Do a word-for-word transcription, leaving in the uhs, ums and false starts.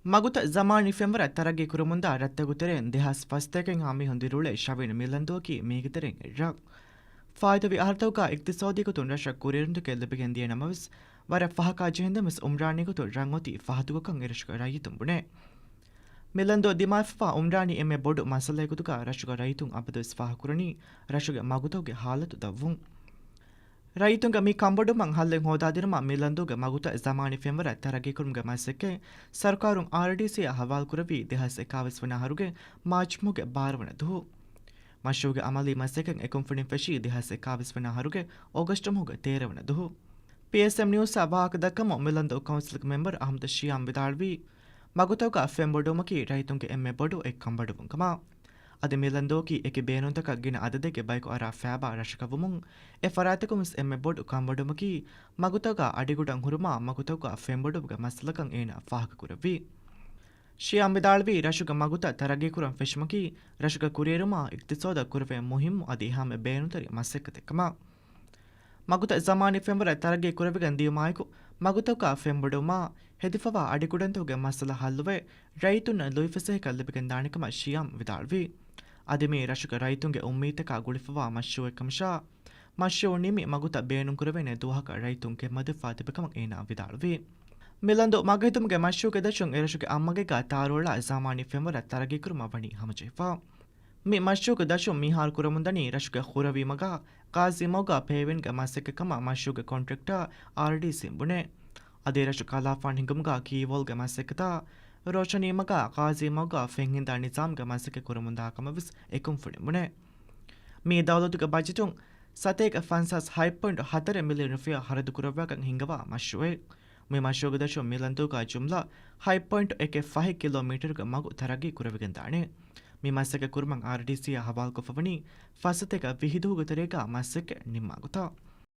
މަގުތައް ޒަމާނީ ފެންވަރަށް ތަރައްގީ ކުރަމުންދާ ރަށްތަކުގެ ތެރެއިން ދެހާސް ފަސްތޭކައިންހާ މީހުން ދިރިއުޅޭ ޝަވީން މިލަންދޫއަކީ މީގެ ތެރެއިން އެއް ރަށް. ފާއިތުވި އަހަރުތަކުގަ އިގްތިސޯދީ ގޮތުން ރަށަށް ކުރިއެރުންތަކެއް ލިބިގެން ދިޔަ ނަމަވެސް، ވަރަށް ފަހަކާ ޖެހެންދެން ވެސް އުމްރާނީ ގޮތުން ރަށް އޮތީ ފަހަތުގަކަން އެރަށުގެ ރައްޔިތުން ބުނޭ. މިލަންދޫ ދިމާވެފަ އުމްރާނީ އެންމެ ބޮޑު މައްސަލައެއް ގޮތުގަ ރަށުގެ ރައްޔިތުން އަބަދުވެސް ފާހަގަކުރަނީ ރަށުގެ މަގުތަކުގެ ހާލަތު ދަށްވުން. ރައްޔިތުންގެ މި ކަންބޮޑުވުމަށް ހައްލެއް ހޯދާދިނުމަށް މިލަންދޫގެ މަގުތައް ޒަމާނީ ފެންވަރަށް ތަރައްގީކުރުމުގެ މަސައްކަތް ސަރުކާރުން އާރްޑީސީއަށް ހަވާލުކުރެއްވީ ދެހާސް އެކާވީސް ވަނަ އަހަރުގެ މާޗް މަހުގެ ބާރަ ވަނަ ދުހު. މަޝްރޫޢުގެ އަމަލީ މަސައްކަތް އެކުންފުނިން ފެށީ ދެހާސް އެކާވީސް ވަނަ އަހަރުގެ އޮގަސްޓް މަހުގެ ތޭރަ ވަނަ ދުހު. ޕީއެސްއެމް ނިއުސްއަށް ވާހަކަ ދައްކަމުން މިލަންދޫ ކައުންސިލްގެ މެމްބަރު އަޙްމަދު ޝިޔާމް ވިދާޅުވީ، މަގުތަކުގަ ފެންބޮޑުވުމަކީ ރައްޔިތުންގެ އެންމެ ބޮޑު އެއް ކަންބޮޑުވުން ކަމަށް. އަދި މިލަންދޫއަކީ އެކި ބޭނުންތަކަށް ގިނަ އަދަދެއްގެ ބަޔަކު އަރާ ފައިބާ ރަށަކަށް ވުމުން، އެ ފަރާތަކުން ވެސް އެންމެ ބޮޑު ކަންބޮޑުވުމަކީ މަގުތަކުގަ އަޑިގުޑަން ހުރުމާ މަގުތަކުގަ ފެންބޮޑުވުމުގެ މައްސަލަކަން އޭނާ ފާހަގަކުރެއްވީ. ޝިޔާމް ވިދާޅުވީ، ރަށުގެ މަގުތައް ތަރައްގީކުރަން ފެށުމަކީ ރަށުގެ ކުރިއެރުމާ އިގްތިސޯދަށް ކުރެވޭ މުހިއްމު އަދި އެހާމެ ބޭނުންތެރި މަސައްކަތެއް ކަމަށް. މަގުތައް ޒަމާނީ ފެންވަރަށް ތަރައްގީ ކުރެވިގެން ދިޔުމާއެކު، މަގުތަކުގަ ފެންބޮޑުވުމާ، ހެދިފަވާ އަޑިގުޑަންތަކުގެ މައްސަލަ ހައްލުވެ، ރައްޔިތުންނަށް ލުއިފަސޭހަކަން ލިބިގެންދާނެ ކަމަށް ޝިޔާމް ވިދާޅުވި. އަދި މީ ރަށުގެ ރައްޔިތުންގެ އުއްމީދުތަކާ ގުޅިފަވާ މަޝްރޫޢެއް ކަމަށާ، މަޝްރޫޢު ނިމި މަގުތައް ބޭނުންކުރެވޭނެ ދުވަހަކަށް ރައްޔިތުން ގެންމަދެއްވާ ތިބިކަމަށް އޭނާ ވިދާޅުވި. މިލަންދޫ މަގުހެދުމުގެ މަޝްރޫޢުގެ ދަށުން އެރަށުގެ އަށްމަގެއްގަ ތާރުއަޅާ ޒަމާނީ ފެންވަރަށް ތަރައްގީކުރުމަށް ވަނީ ހަމަޖެހިފަ. މި މަޝްރޫޢުގެ ދަށުން މިހާރު ކުރަމުންދަނީ ރަށުގެ ހުރަވީ މަގާ ގާޒީ މަގުގަ ޕޭވިންގ މަސައްކަތް ކަމަށް މަޝްރޫޢުގެ ކޮންޓްރެކްޓާ އާރްޑީސީން ބުނޭ. އަދި ރަށު ކަލާފާނު ހިނގުމުގަ ކީވޯލްގެ މަސައްކަތާ، ރޯޝަނީ މަގާ ގާޒީ މަގުގަ ފެންހިންދާ ނިޒާމްގެ މަސައްކަތް ކުރަމުންދާ ކަމަށް ވެސް އެކުންފުނިން ބުނޭ. މީ ދައުލަތުގެ ބަޖެޓުން ސަތޭކަ ފަންސާސް ހަތް ޕޮއިންޓު ހަތަރެއް މިލިއަން ރުފިޔާ ހަރަދު ކުރައްވާކަން ހިންގަވާ މަޝްރޫޢެއް. މި މަޝްރޫޢުގެ ދަށުން މިލަންދޫގަ ޖުމްލަ ހަތް ޕޮއިންޓު އެކެއް ފަހެއް ކިލޯމީޓަރުގެ މަގު ތަރައްގީ ކުރެވިގެންދާނެ. މި މަސައްކަތް ކުރުމަށް އާރްޑީސީއަށް ހަވާލުކޮށްފަވަނީ ފަސްސަތޭކަ ވިހި ދުވަހުގެ ތެރޭގަ މަސައްކަތް ނިންމާ ގޮތަށް.